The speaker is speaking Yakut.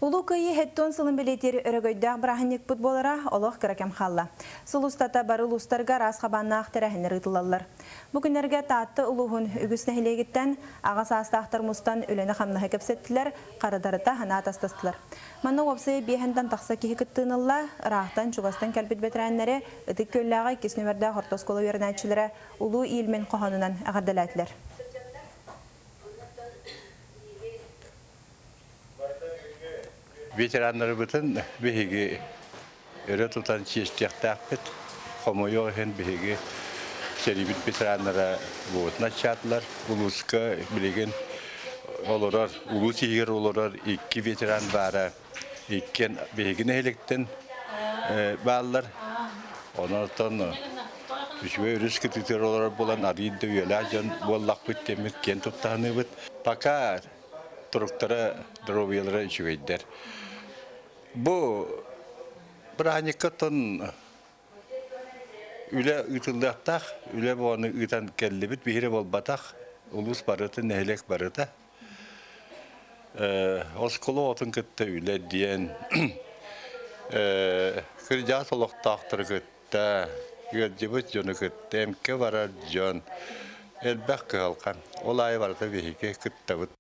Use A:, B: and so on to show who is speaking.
A: Улуу Кыайыы һэттион сылын бэлиэтиир өрөгөйдөөх бырааһынньыкпыт буолара олох кыра кэм хаалла. Сыл устата бары улуустарга араас хабааннаах тэрээһиннэр ыытыллаллар. Бу күннэргэ Таатта улууһун үгүс нэһилиэгиттэн аҕа саастаахтар мустан үлэни-хамнаһы кэпсэттилэр, хардарыта санаа атастастылар. Манна уопсайа биэһэнтэн тахса киһи кыттыыны ылла, ыраахтан, чугастан кэлбит бэтэрээннэри Ытык Күөллээҕи иккис нүмердээх орто оскуола үөрэнээччилэрэ Улуу Иилмин хоһоонунан эҕэрдэлээтилэр.
B: Ветераннарыбытын биһиги өрө тутан чиэстиэхтээхпит. Хомойуох иһин биһиги сэриибит ветераннара буотун аччаатылар. Улууска билигин олорор, улуус иһигэр олорор икки ветеран баара. Иккиэн биһиги нэһиликтэн бааллар. Онон үчүгэй өрүс кытыытыгар олорор буолан арыый да үйэлээх дьон буоллахпыт диэммит киэн туттаһыныыбыт. Пока туруктара, доруобуйалара үчүгэйдэр. Бу бырааһынньыкка оттон үлэ ыытыллыахтаах, үлэ буоланы ыытан кэллибит, биһири буолбатах, улуус барыта, нэһилиэк барыта. Оскуола оҕотун кытта үлэ диэн кырдьаҕас олохтоохтору кытта, ыалдьыбыт дьону кытта эмкэ барар дьон элбэх кыһалҕа. Ол аайы барыта биһиги кыттабыт.